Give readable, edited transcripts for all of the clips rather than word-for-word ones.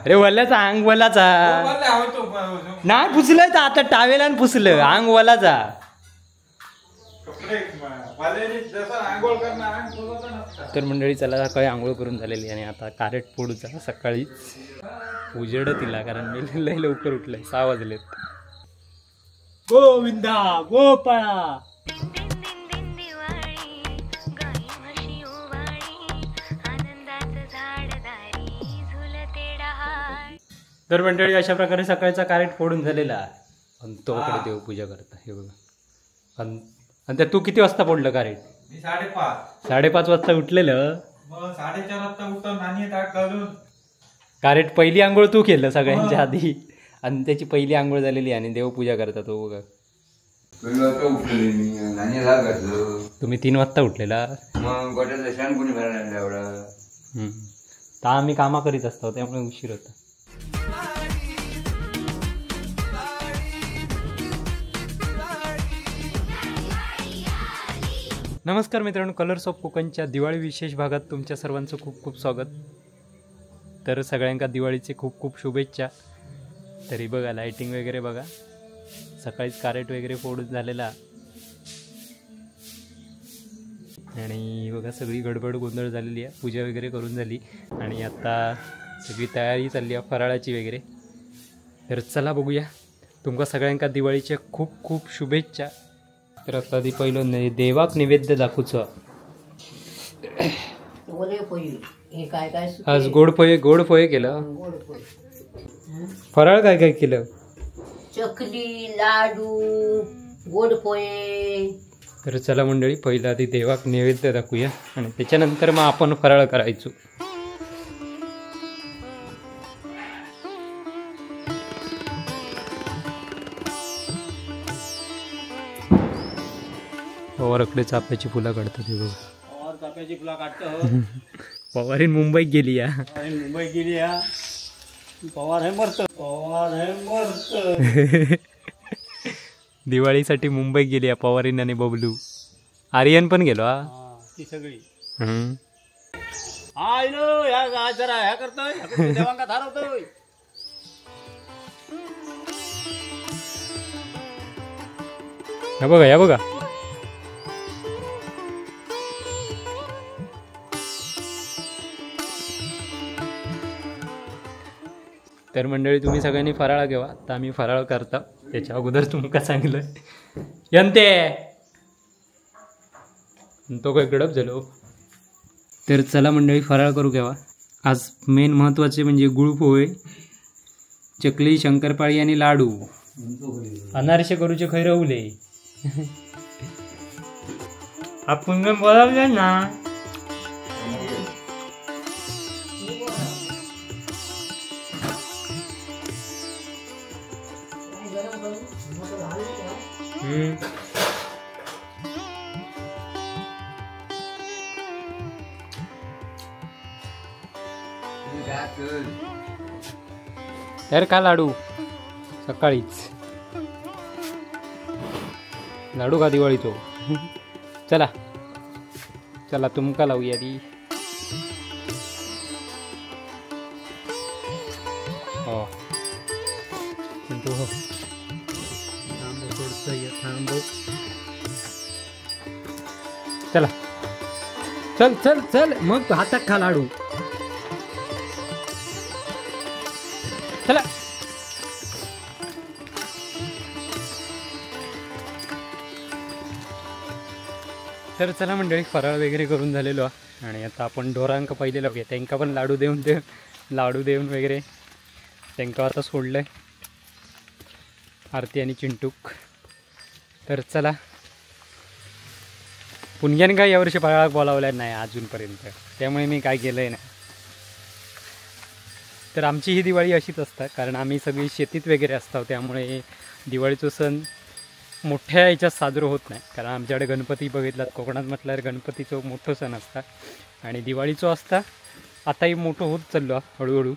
अरे वल्याचा अंग वलाचा नाही पुसलं तर आता टावेलान पुसलं अंग वलाचा. तर मंडळी चला सकाळी आंघोळ करून झालेली आणि आता कारेट फोडूचा सकाळीच उजेड तिला, कारण मी लय लवकर उठलंय, 6 वाजलेत. गोविंदा गोपाळा. तर मंडळी अशा प्रकारे सकाळचा कारेट फोडून झालेला आणि तो कडे देवपूजा करता हे बघा. आणि त्या तू किती वाजता फोडलं कारेट? मी 5:30. 5:30 वाजता उठलेलं. मग 4:30 वाजता उठून आणि ताक घालून कारेट पहिली आंघोळ तू केलं सगळ्यांच्या आधी आणि त्याची पहिली आंघोळ झालेली आणि देवपूजा करता तो बघा. तुम्ही 3 वाजता उठलेला? मग तर आम्ही कामा करीत असतो त्यामुळे उशीर होता. नमस्कार मित्रांनो, कलर्स ऑफ कोकणच्या दिवाळी विशेष भागात तुमच्या सर्वांचं खूप खूप स्वागत. तर सगळ्यांका दिवाळीचे खूप खूप शुभेच्छा. तरी बघा लाईटिंग वगैरे बघा, सकाळीच कारेट वगैरे फोडून झालेला आणि बघा सगळी गडबड गोंधळ झालेली आहे. पूजा वगैरे करून झाली आणि आता सगळी तयारी चालली आहे फराळाची वगैरे. तर चला बघूया. तुमका सगळ्यांका दिवाळीच्या खूप खूप शुभेच्छा. तर आता आधी पहिलं देवाक नैवेद्य दाखवूचा. आज गोड पोहे, गोड पोहे केलं. फराळ काय काय केलं? चकली, लाडू, गोड पोहे. तर चला मंडळी पहिला आधी देवाक नैवेद्य दाखवूया आणि त्याच्यानंतर मग आपण फराळ करायचो. पवारकडे चाफ्याची फुलं काढतात हे बघा. पवार चाफ्याची फुलं काढतो. पवारीन मुंबईत गेली या. मुंबईत गेली या. पवार हे मरत, पवार हे मरत. दिवाळीसाठी मुंबईत गेली या पवारीन आणि बबलू. आर्यन पण गेलो हा ती सगळी. आयलो ह्या जरा ह्या करतोय देवांका धारवतोय. ह्या बघा, ह्या बघा. तर मंडळी तुम्ही सगळ्यांनी फराळ घ्यावा. आता आम्ही फराळ करता त्याच्या अगोदर तुमका सांगलं यंते तो काय गडप झालो. तर चला मंडळी फराळ करू घ्यावा. आज मेन महत्त्वाचे म्हणजे गुळपोहे, चकली, शंकरपाळी आणि लाडू. अनारसे करूचे खैर उले आपण बोलावलं ना. तर का लाडू सकाळीच लाडू का दिवाळीचो. चला चला तुमका लावूया ती. हो थांबो, चला चल चल चल मग हातात खा लाडू. चला तर चला मंडळी फराळ वगैरे करून झालेलो आणि आता आपण ढोरांका पहिले लावूया. त्यांका पण लाडू देऊन दे, लाडू देऊन वगैरे त्यांका आता सोडलं आहे आरती आणि चिंटूक. तर चला पुणग्याने काय यावर्षी फराळाक बोलावलं नाही अजूनपर्यंत, त्यामुळे मी काय केलं आहे ना. तर आमची ही दिवाळी अशीच असतात, कारण आम्ही सगळी शेतीत वगैरे असतो, त्यामुळे दिवाळीचा सण मोठ्या ह्याच्यात साजरं होत नाही. कारण आमच्याकडे गणपती बघितलात कोकणात म्हटल्यावर गणपतीचं मोठं सण असतात आणि दिवाळीचो असता आताही मोठं होत चाललो हळूहळू.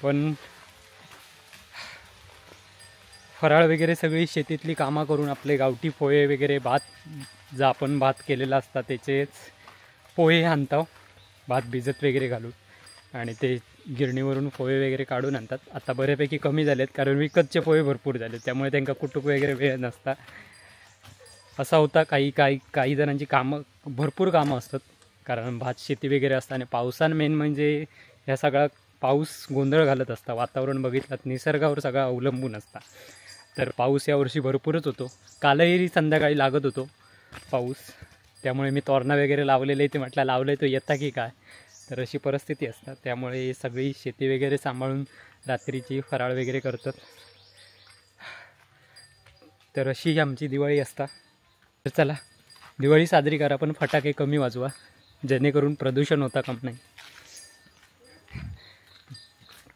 पण फराळ वगैरे सगळी शेतीतली कामं करून आपले गावठी पोहे वगैरे भात जा आपण भात केलेला असता त्याचेच पोहे आणतो, भात भिजत वगैरे घालून. आणि ते गिरणीवरून पोहे वगैरे काढून आणतात. आता बऱ्यापैकी कमी झालेत कारण विकतचे पोहे भरपूर झाले, त्यामुळे त्यांना कुटुक वगैरे वेळ नसता. असा होता काही काही काही जणांची कामं भरपूर कामं असतात कारण भात शेती वगैरे असतं आणि पावसान मेन म्हणजे ह्या सगळा पाऊस गोंधळ घालत असता. वातावरण बघितलात निसर्गावर सगळं अवलंबून असता. तर पाऊस यावर्षी भरपूरच होतो, कालही संध्याकाळी लागत होतो पाऊस, त्यामुळे मी तोरणा वगैरे लावलेले ते म्हटलं लावले तो येता की काय, तर अशी परिस्थिती असतात. त्यामुळे सगळी शेती वगैरे सांभाळून रात्रीची फराळ वगैरे करतात. तर अशी आमची दिवाळी असता. तर चला दिवाळी साजरी करा पण फटाके कमी वाजवा जेणेकरून प्रदूषण होता कम नाही,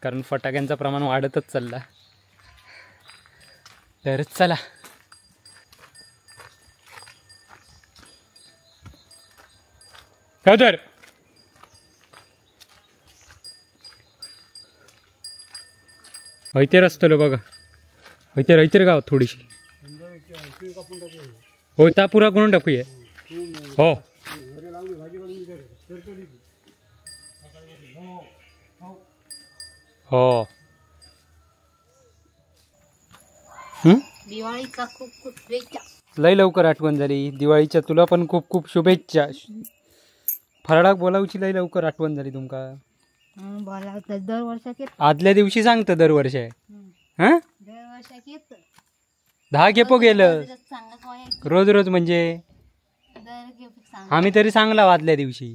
कारण फटाक्यांचं प्रमाण वाढतच चाललं. तर चला तर हयतेर असतलो बघा, हयतेर हयतेर गाव थोडीशी हो ता पुरा करून टाकूया. हो हो दिवाळीचा खूप खूप शुभेच्छा. लय लवकर आठवण झाली दिवाळीच्या, तुला पण खूप खूप शुभेच्छा. फराळाक बोलावची लय लवकर आठवण झाली तुमका. दरवर्षाक आदल्या दिवशी सांगतं दरवर्षी. हां दरवर्षाक येत 10 खेपो गेलं रोज रोज, म्हणजे आम्ही तरी सांगला आदल्या दिवशी.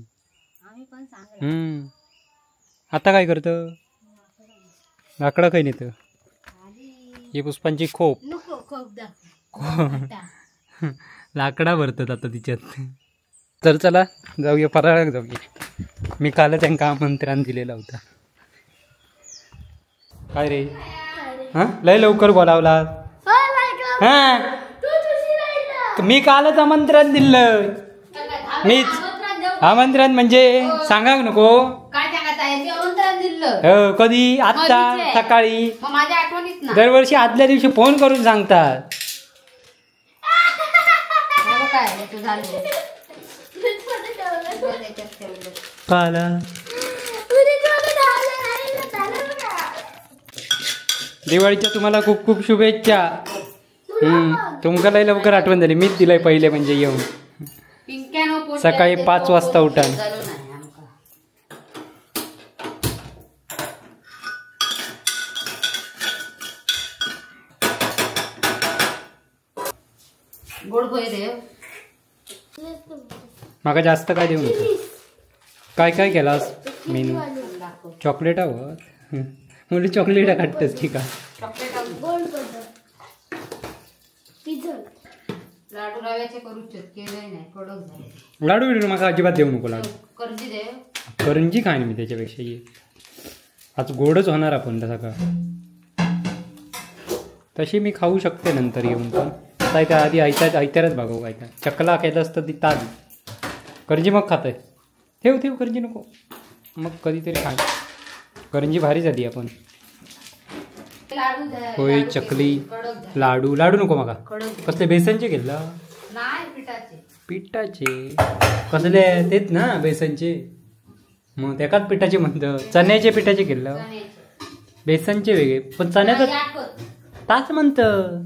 आता काय करतं लाकडं काही नेतं. ही पुष्पांची खोप लाकडा भरतात आता तिच्यात. तर चला जाऊया फराळाक जाऊया. मी कालच त्यांना आमंत्रण दिलेला होता. काय रे हां लय लवकर बोलावला. हां मी कालच आमंत्रण दिलं. मीच आमंत्रण म्हणजे सांगा नको हो कधी आत्ता सकाळी. दरवर्षी आदल्या दिवशी फोन करून सांगतात. दिवाळीच्या तुम्हाला खूप खूप शुभेच्छा. तुमका लय लवकर आठवण झाली, मीच दिलंय पहिले म्हणजे येऊन. सकाळी 5 वाजता उठान. माका जास्त काय देऊ नको. काय काय केलास मेनू? चॉकलेट हवं मुली चॉकलेट काढतेस ठीक आहे. लाडू बिडू माका अजिबात देऊ नको. लाडू करंजी खाईन मी त्याच्यापेक्षा. ये आज गोडच होणार आपण तसा का. तशी मी खाऊ शकते नंतर येऊन, पण काय त्या आधी आयत्यारच भागव. काय काय चकला केलं असतं ती ताज करंजी मग खात आहे. ठेव ठेव करंजी नको, मग कधीतरी खाय. करंजी भारी झाली आपण. होय चकली लाडू. लाडू नको माका. कसले बेसनचे केलं? पिठाचे कसले तेच ना बेसनचे, मग त्याकाच पिठाचे म्हणतं. चण्याचे पिठाचे केलं, बेसनचे वेगळे, पण चण्याचं ताच म्हणतं.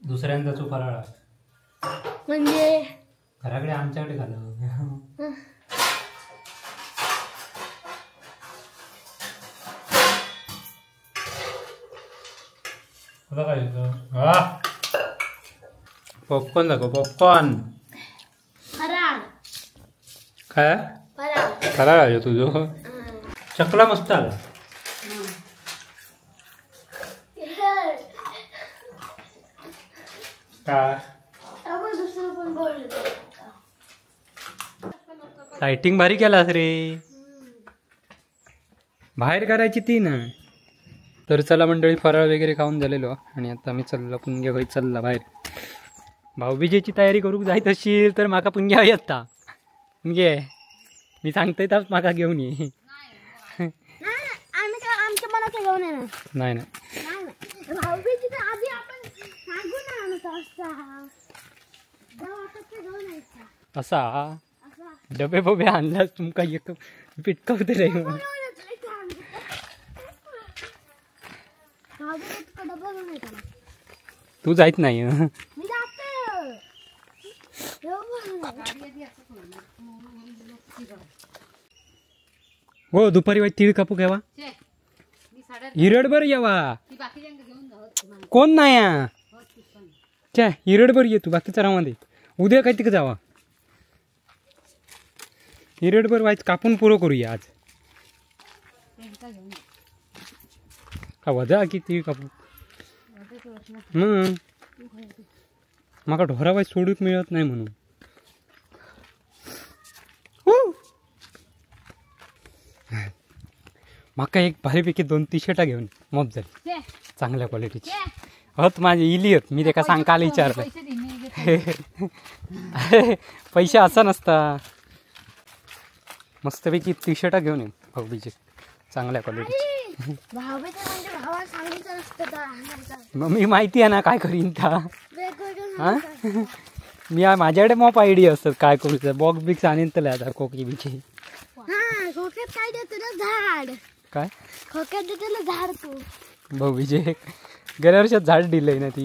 दुसऱ्यांदा तू फराळ म्हणजे घराकडे आमच्याकडे खाल्लं. तुला काय पॉपकॉर्न दाखव. पॉपकॉर्न फराळ. काय फराळ आहे तुझं? चकला मस्त आला. काय लाइटिंग भारी केलास रे. बाहेर करायची ती ना. तर चला मंडळी फराळ वगैरे खाऊन झालेलो आणि आता मी चाललो पुणग्या भाई चालला बाहेर. भाऊबीजेची तयारी करूक जायत असेल तर माका पुणग्या येता. पुणगे मी सांगतोय तर माका घेऊन ये. नाही नाही असा डबे बबे आणलास तुमका एक पिटकावतले. तू जायत नाही. हो दुपारी वाईट तीळ कापू घ्यावा. हिरडभर येवा कोण नाही च्या हिरडभर ये तू, बाकीचा राहून दे. उद्या काय तिकडे जावा. हिरडभर वाईट कापून पुरं करूया आज. का वजा की तीळ कापू मग माका ढोरा वाईट सोडूक मिळत नाही म्हणून. माका एक भारीपैकी 2 टी-शर्टा घेऊन मग झाली चांगल्या क्वालिटीची. हत माझी इली हत मी तेका सांग काल विचारलं. पैसे असा नसता. मस्तपैकी टी-शर्टा घेऊन ये भाऊबीचे चांगल्या क्वालिटीची. मग मी माहिती आहे ना काय करीन त्या. हां मी माझ्याकडे मोप आयडिया असतात काय करूचं. बॉक्स बिक्स आणीन तले आता कोकी बिकी. काय भाऊ विजय गेल्या वर्षात झाड दिलंय ना ती.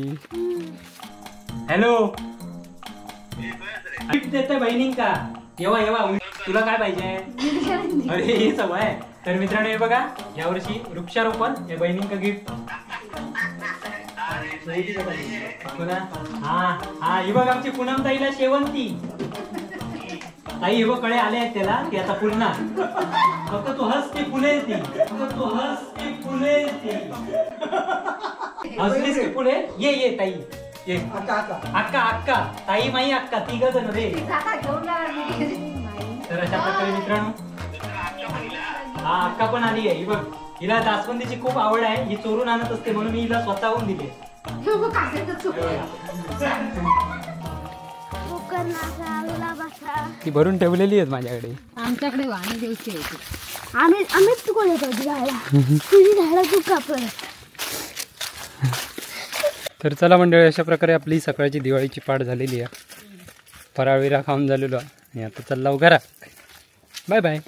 हॅलो देते बहिणींका येवा येवा तुला काय पाहिजे. अरे हे सवय. तर मित्रांनो हे बघा यावर्षी वृक्षारोपण हे बहिणींका गिफ्ट. हा हा ही बघ आमची पूनम ताईला शेवंती ताई. हे बघ कळे आले आहेत त्याला ती आता पुन्हा फक्त तू हस ती फुले ती. फक्त तू हस ती फुले ती. हसलीस की फुले. ये ये ताई ये. अक्का अक्का ताई माई अक्का तिघ जण रे. तर अशा प्रकारे मित्रांनो हा अक्का पण आली आहे. ही बघ हिला जास्वंदीची खूप आवड आहे. ही चोरून आणत असते म्हणून मी हिला स्वतःहून दिली. ती भरून ठेवलेली आहेत माझ्याकडे. आमच्याकडे वाणी द्यायची होती. आम्ही आम्हीच तुला झाडा तुझी झाडं तू कापड. तर चला मंडळी अशा प्रकारे आपली सकाळची दिवाळीची पाठ झालेली आहे. फराळ विरा खाऊन झालेलो आणि आता चालला घरा. Bye bye.